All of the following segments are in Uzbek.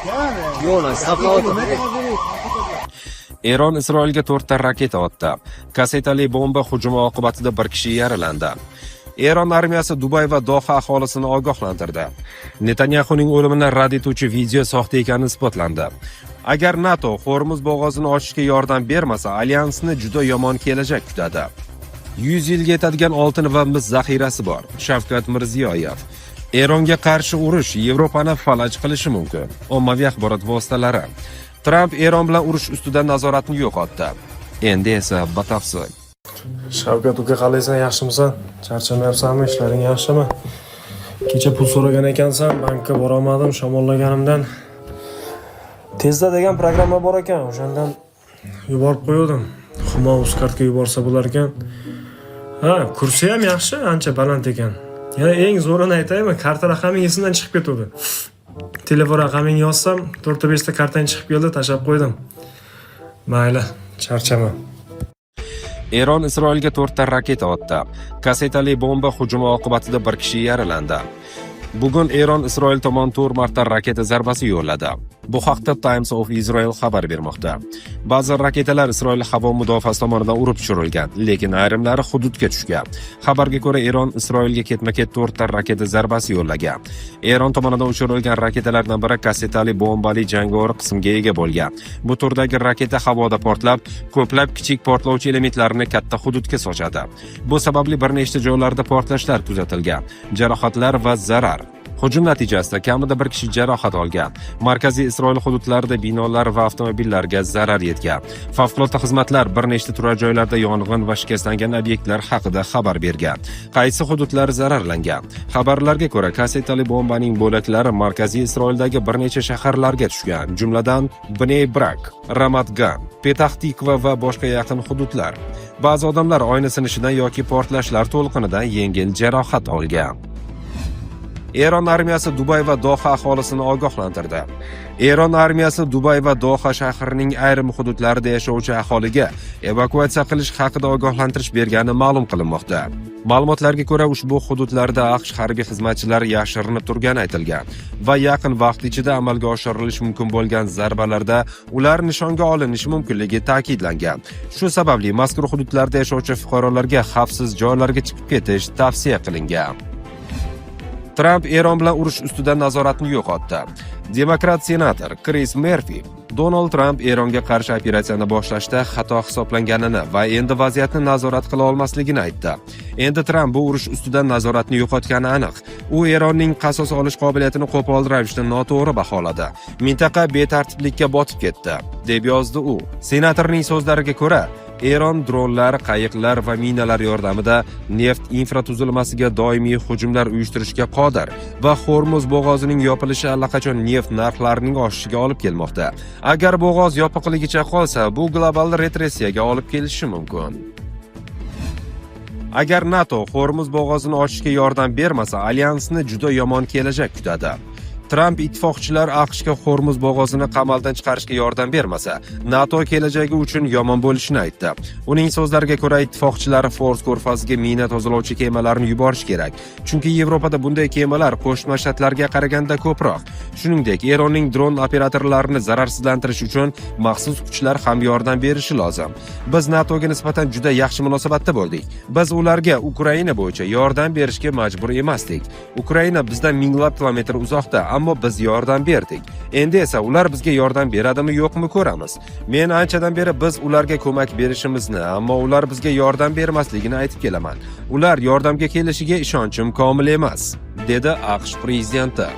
Yo'q, hisoblayapti. Eron Isroilga to'rtta raketa otdi. Kassetali bomba hujumi oqibatida bir kishi yaralandi. Eron armiyasi Dubay va Doha aholisini ogohlantirdi. Netanyaxuning o'limini rad etuvchi video soxta ekani isbotlandi. Agar NATO Hormuz bo'g'ozini ochishga yordam bermasa, alyansni juda yomon kelajak kutadi. 100 yilga yetadigan oltin va mis zaxirasi bor. Shavkat Mirziyoyev. Eronga qarshi urush Yevropani falaj qilishi mumkin. Ommaviy axborot vositalari. Tramp Eron bilan urush ustidan nazoratni yo'qotdi. Endi esa batafsil. Shavkat uka, qalaysan, yaxshimisan? Charchamayapsanmi? Ishlaring yaxshimi? Kecha pul so'ragan ekansan, bankka borolmadim shamollaganimdan. Tezda degan programma bor ekan, o'shandan yuborib qo'yuvdim. Humo Uzcardga yuborsa bo'lar ekan. Ha, kursi ham yaxshi, ancha baland ekan. Yana eng zo'rini aytaymi? Karta raqaming esimdan chiqib ketuvdi. Telefon raqamingni yozsam, 4 ta 5 ta kartang chiqib keldi, tashlab qo'ydim. Mayli, charchama. Eron Isroilga to'rtta raketa otdi. Kassetali bomba hujumi oqibatida bir kishi yaralandi. Bugun Eron Isroil tomon 4 marta raketa zarbasi yo'lladi. Bu haqda Times of Israel xabar bermoqda. Ba'zi raketalar Isroil havo mudofaasi tomonidan urib tushirilgan, lekin ayrimlari hududga tushgan. Xabarga ko'ra, Eron Isroilga ketma-ket to'rtta raketa zarbasi yo'llagan. Eron tomonidan uchirilgan raketalardan biri kassetali bombali jangovar qismga ega bo'lgan. Bu turdagi raketa havoda portlab, ko'plab kichik portlovchi elementlarni katta hududga sochadi. Bu sababli bir nechta joylarda portlashlar kuzatilgan. Jarohatlar va zarar. Hujum natijasida kamida bir kishi jarohat olgan. Markaziy Isroil hududlarida binolar va avtomobillarga zarar yetgan. Favqulodda xizmatlar bir nechta turar joylarda yong'in va shikastlangan obyektlar haqida xabar bergan. Qaysi hududlar zararlangan? Xabarlarga ko'ra, kassetali bombaning bo'laklari markaziy Isroildagi bir necha shaharlarga tushgan, jumladan Bnei Brak, Ramat Gan, Petah Tikva va boshqa yaqin hududlar. Ba'zi odamlar oyna sinishidan yoki portlashlar to'lqinidan yengil jarohat olgan. Eron armiyasi Dubay va Doha aholisini ogohlantirdi. Eron armiyasi Dubay va Doha shahrining ayrim hududlarida yashovchi aholiga evakuatsiya qilish haqida ogohlantirish bergani ma'lum qilinmoqda. Ma'lumotlarga ko'ra, ushbu hududlarda AQSh harbiy xizmatchilari yashirinib turgani aytilgan va yaqin vaqt ichida amalga oshirilishi mumkin bo'lgan zarbalarda ular nishonga olinishi mumkinligi ta'kidlangan. Shu sababli mazkur hududlarda yashovchi fuqarolarga xavfsiz joylarga chiqib ketish tavsiya qilingan. Tramp Eron bilan urush ustidan nazoratni yo'qotdi. Demokrat senator Kris Merfi Donald Tramp Eronga qarshi operatsiyani boshlashda xato hisoblanganini va endi vaziyatni nazorat qila olmasligini aytdi. Endi Tramp bu urush ustidan nazoratni yo'qotgani aniq. U Eronning qasos olish qobiliyatini qo'pol ravishda noto'g'ri baholadi. Mintaqa betartiblikka botib ketdi, deb yozdi u. Senatorning so'zlariga ko'ra, Eron dronlar, qayiqlar va minalar yordamida neft infratuzilmasiga doimiy hujumlar uyushtirishga qodir va Hormuz bo'g'ozining yopilishi allaqachon neft narxlarining oshishiga olib kelmoqda. Agar bo'g'oz yopiqligicha qolsa, bu global retressiyaga olib kelishi mumkin. Agar NATO Hormuz bo'g'ozini ochishga yordam bermasa, alyansni juda yomon kelajak kutadi. Tramp ittifoqchilar AQShga Hormuz bo'g'ozini qamaldan chiqarishga yordam bermasa, NATO kelajagi uchun yomon bo'lishini aytdi. Uning so'zlariga ko'ra, ittifoqchilar Fors ko'rfaziga mina tozalovchi kemalarni yuborish kerak. Chunki Yevropada bunday kemalar Qo'shma Shtatlarga qaraganda ko'proq. Shuningdek, Eronning dron operatorlarini zararsizlantirish uchun maxsus kuchlar ham yordam berishi lozim. Biz NATOga nisbatan juda yaxshi munosabatda bo'ldik. Biz ularga Ukraina bo'yicha yordam berishga majbur emasdik. Ukraina bizdan minglab kilometr uzoqda, ammo biz yordam berdik. Endi esa ular bizga yordam beradimi, yo'qmi, ko'ramiz. Men anchadan beri biz ularga ko'mak berishimizni, ammo ular bizga yordam bermasligini aytib kelaman. Ular yordamga kelishiga ishonchim komil emas, dedi AQSh prezidenti.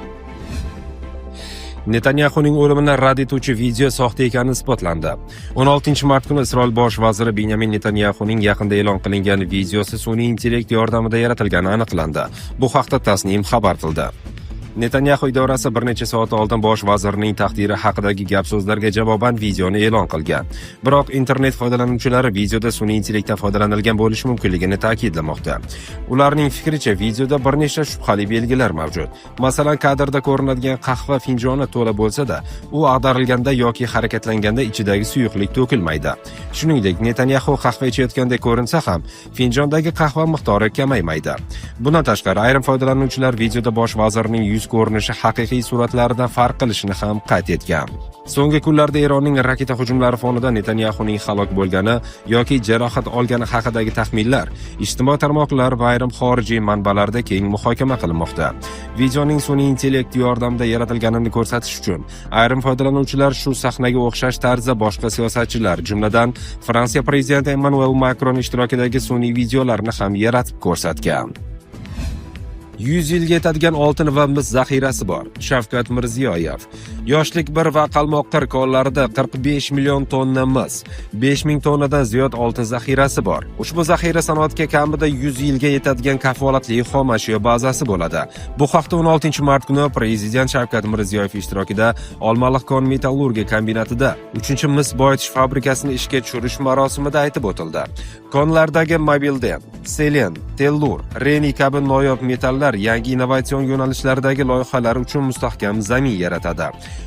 Netanyaxuning o'limini rad etuvchi video soxta ekani isbotlandi. 16 mart kuni Isroil bosh vaziri Benyamin Netanyaxuning yaqinda e'lon qilingan videosi sun'iy intellekt yordamida yaratilgani aniqlandi. Bu haqda Tasnim xabar qildi. Netanyaxu idorasi bir necha soat oldin bosh vazirning taqdiri haqidagi gap-so'zlarga javoban videoni e'lon qilgan. Biroq internet foydalanuvchilari videoda sun'iy intellektdan foydalanilgan bo'lishi mumkinligini ta'kidlamoqda. Ularning fikricha, videoda bir nechta shubhali belgilar mavjud. Masalan, kadrda ko'rinadigan qahva finjoni to'la bo'lsa-da, u ag'darilganda yoki harakatlanganda ichidagi suyuqlik to'kilmaydi. Shuningdek, Netanyaxu qahva ichayotgandek ko'rinsa ham, finjondagi qahva miqdori kamaymaydi. Bundan tashqari, ayrim foydalanuvchilar videoda bosh vazirning yuz yuz ko'rinishi haqiqiy suratlardan farq qilishini ham qayd etgan. So'nggi kunlarda Eronning raketa hujumlari fonida Netanyaxuning halok bo'lgani yoki jarohat olgani haqidagi taxminlar ijtimoiy tarmoqlar va ayrim xorijiy manbalarda keng muhokama qilinmoqda. Videoning sun'iy intellekt yordamida yaratilganini ko'rsatish uchun ayrim foydalanuvchilar shu sahnaga o'xshash tarzda boshqa siyosatchilar, jumladan Fransiya prezidenti Emmanuel Makron ishtirokidagi sun'iy videolarni ham yaratib ko'rsatgan. 100 yilga yetadigan oltin va mis zaxirasi bor. Shavkat Mirziyoyev. Yoshlik 1 va Qalmoqqir konlarida 45 million tonna mis, 5000 tonnadan ziyod oltin zaxirasi bor. Ushbu zaxira sanoatga kamida 100 yilga yetadigan kafolatli xom ashyo bazasi bo'ladi. Bu haqda 16 mart kuni Prezident Shavkat Mirziyoyev ishtirokida Olmaliq kon metallurgiya kombinatida 3-mis boyitish fabrikasini ishga tushirish marosimida aytib o'tildi. Konlardagi molibden, selen, tellur, reniy kabi noyob metallar yangi innovatsion yo'nalishlardagi loyihalar uchun mustahkam zamin yaratadi.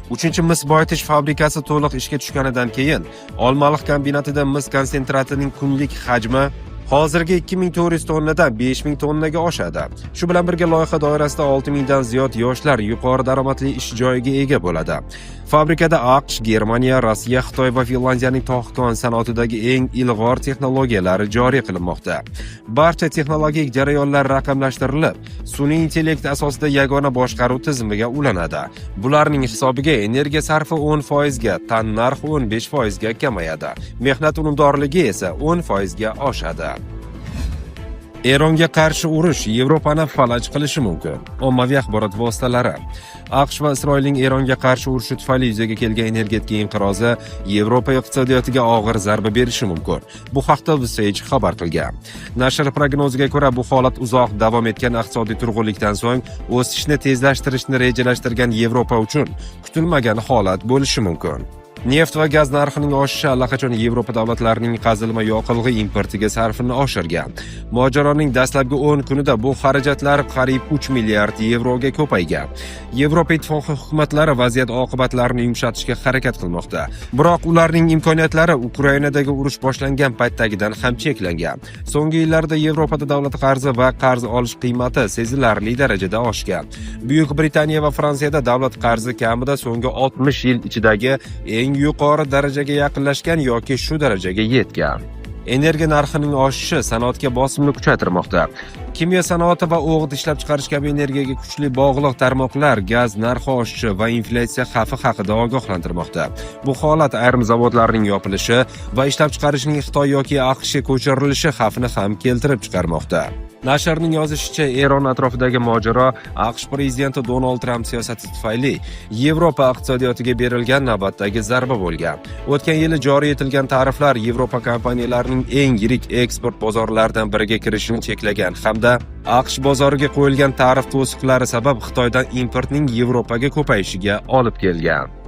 3 mis boyitish fabrikasi to'liq ishga tushganidan keyin Olmaliq kombinatida mis konsentratining kunlik hajmi hozirgi 2400 tonnadan 5000 tonnaga oshadi. Shu bilan birga loyiha doirasida 6000 dan ziyod yoshlar yuqori daromadli ish joyiga ega bo'ladi. Fabrikada AQSh, Germaniya, Rossiya, Xitoy va Finlyandiyaning tog'-kon sanoatidagi eng ilg'or texnologiyalari joriy qilinmoqda. Barcha texnologik jarayonlar raqamlashtirilib, sun'iy intellekt asosida yagona boshqaruv tizimiga ulanadi. Bularning hisobiga energiya sarfi 10% ga, tan narxi 15% ga kamayadi. Mehnat unumdorligi esa 10% ga oshadi. Eronga qarshi urush Yevropani falaj qilishi mumkin. Ommaviy axborot vositalari. AQSh va Isroilning Eronga qarshi urushi tufayli yuzaga kelgan energetika inqirozi Yevropa iqtisodiyotiga og'ir zarba berishi mumkin. Bu haqda The Sage xabar qilgan. Nashr prognoziga ko'ra, bu holat uzoq davom etgan iqtisodiy turg'unlikdan so'ng o'sishni tezlashtirishni rejalashtirgan Yevropa uchun kutilmagan holat bo'lishi mumkin. Neft va gaz narxining oshishi allaqachon Yevropa davlatlarining qazilma yoqilg'i importiga sarfini oshirgan. Mojaroning dastlabki 10 kunida bu xarajatlar qariyb 3 milliard yevroga ko'paygan. Yevropa Ittifoqi hukumatlari vaziyat oqibatlarini yumshatishga harakat qilmoqda. Biroq ularning imkoniyatlari Ukrainadagi urush boshlangan paytdagidan ham cheklangan. So'nggi yillarda Yevropada davlat qarzi va qarz olish qiymati sezilarli darajada oshgan. Buyuk Britaniya va Fransiyada davlat qarzi kamida so'nggi 60 yil ichidagi eng yuqori darajaga yaqinlashgan yoki shu darajaga yetgan. Energiya narxining oshishi sanoatga bosimni kuchaytirmoqda. Kimyo sanoati va o'g'it ishlab chiqarish kabi energiyaga kuchli bog'liq tarmoqlar gaz narxi oshishi va inflyatsiya xavfi haqida ogohlantirmoqda. Bu holat ayrim zavodlarning yopilishi va ishlab chiqarishning Xitoy yoki AQShga ko'chirilishi xavfini ham keltirib chiqarmoqda. Nashrning yozishicha, Eron atrofidagi mojaro AQSh prezidenti Donald Tramp siyosati tufayli Yevropa iqtisodiyotiga berilgan navbatdagi zarba bo'lgan. O'tgan yili joriy etilgan tariflar Yevropa kompaniyalarining eng yirik eksport bozorlaridan biriga kirishini cheklagan hamda AQSh bozoriga qo'yilgan tarif to'siqlari sabab Xitoydan importning Yevropaga ko'payishiga olib kelgan.